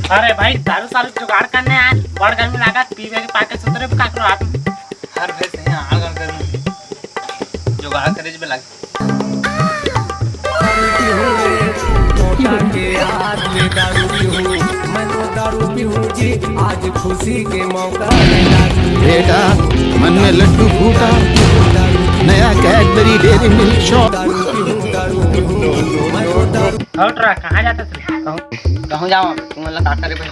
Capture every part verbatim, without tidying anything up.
अरे भाई, दारू सारू जुगाड़ करने आए, बड़ गर्मी लागत, पीबे के पाके सुतरे का करो आप। हर भाई सही आड़ कर गर्मी जुगाड़ करे में लग। दारू पीऊँ रे, तोता के याद में दारू पीऊँ, मैं तो दारू पीऊँ जी, आज खुशी के मौका है। बेटा, मन में लड्डू फूटा, नया Cadbury Dairy Milk Shop। दारू पीऊँ, दारू पीऊँ, मैं तो दारू हट रहा, कहाँ जाता तू? कहूँ, कहूँ जावा, तुम लोग का करे भाई?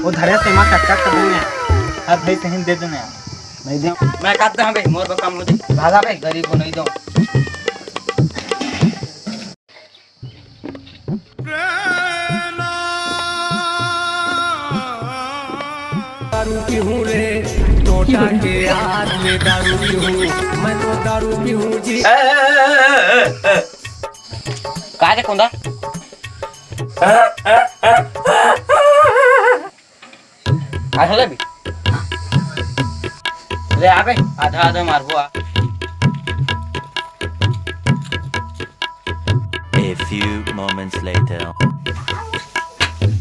वो धरे से माँ कटका कर देने, हर भाई सही दे देने। नहीं दे। मैं काट दे, हाँ भाई, मोर बर कम हो जाए। भागा भाई, गरीब को नहीं दो। दारू पीऊँ रे, तोता के याद में दारू पीऊँ, मैं तो दारू पीऊँ जी। का रे कोंदा? आधा ले भी। ले आ बे, आधा आधा मारबो आ। A few moments later.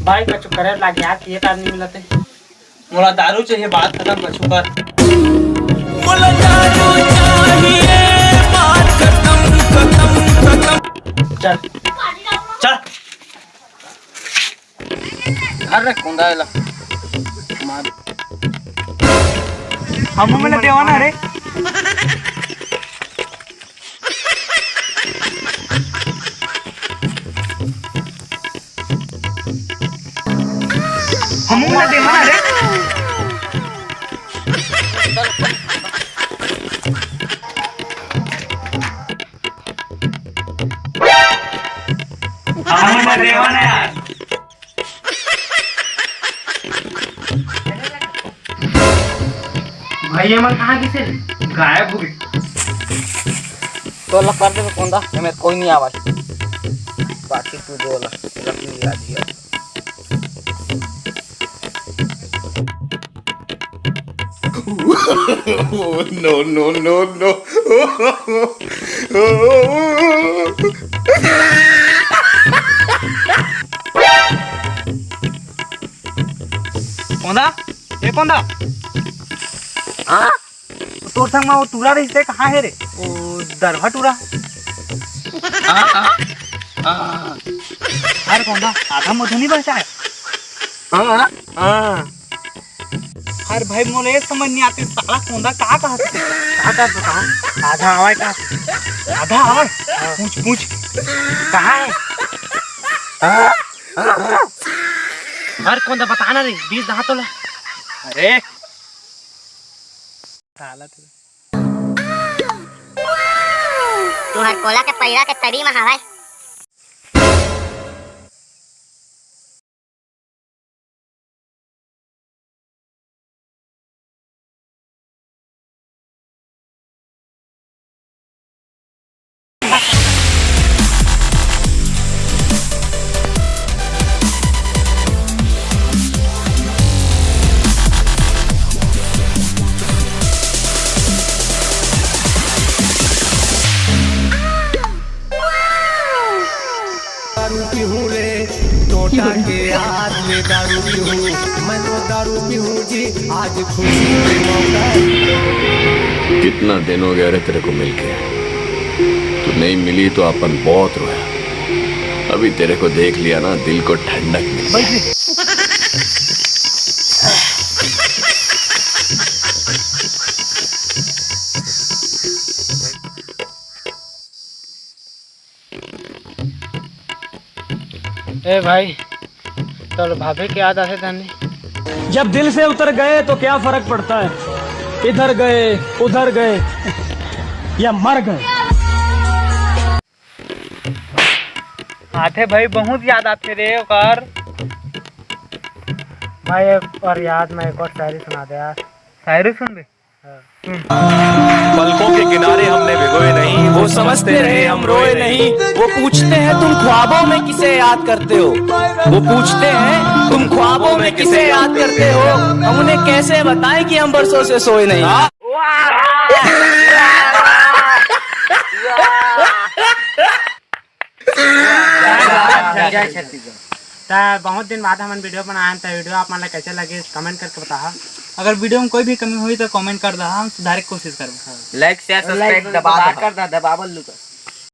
भाई, कछु करे लाग यार, ये तार नहीं मिलते। मोला दारू चाहिए, बात खत्म, कछु कर। मोला दारू चाहिए, बात खत्म, खत्म, खत्म। चल, चल। अरे कोंदा एला मार। हमू मन देवा ना रे। हमू मन देवा ना रे। हमू मन देवा ना यार। भाई, ये मन कहाँ गिसे? गायब हो गए। तो लग कर दे कोंदा, ये मेरे कोई नहीं आवाज। बाकी तू दो ला, लकड़ी आ दिया। No, no, no, no। कोंदा, ए कोंदा। हाँ? तोर संग मा वो टूरा रहिस ते कहाँ हे रे? वो दरभा टूरा। हाँ, हाँ, हाँ। अरे कोंदा, आधा मधु नहीं बचा है। हाँ, हाँ, हाँ। अरे भाई, मोला ये समझ नहीं आती, साला कोंदा का कहत हे? का कहत बताओ? आधा आवाज का? आधा आवाज? हाँ। पूछ, पूछ। कहाँ है? हाँ, हाँ, हाँ। अरे कोंदा, बताना रे, बीस दहा तो ला। अरे। साला तू। तुहर कोला के पैरा के तरी म हवय। दारू पीहूँ रे, टोटा के याद में दारू पीहूँ, मैं तो दारू पीहूँ जी, आज खुशी के मौका है। कितना दिन हो गया रे तेरे को मिलके, तू नहीं मिली तो अपन बहुत रोया, अभी तेरे को देख लिया ना, दिल को ठंडक मिल गई। ए भाई, तोर भाभी के याद आथे तनी? जब दिल से उतर गए तो क्या फर्क पड़ता है, इधर गए, उधर गए या मर गए। आथे भाई, बहुत याद आथे रे ओकर। भाई, एक और याद में एक और शायरी सुना दे यार। शायरी सुन बे। पलकों के किनारे हमने भिगोए नहीं, वो समझते रहे हम रोए नहीं। वो पूछते हैं तुम ख्वाबों में किसे याद करते हो, वो पूछते हैं तुम ख्वाबों में किसे याद करते हो, हम उन्हें कैसे बताएं कि हम बरसों से सोए नहीं। जय छत्तीसगढ़। त बहुत दिन बाद हमन वीडियो बनाए हन, त वीडियो आप मन ला कैसे लगे, कमेंट करके बताहा। अगर वीडियो में कोई भी कमी होई, त कमेंट कर दहा, हम सुधारे के कोशिश करबो। लाइक, शेयर, सब्सक्राइब दबा दो। कर दा, दबावल लू बस।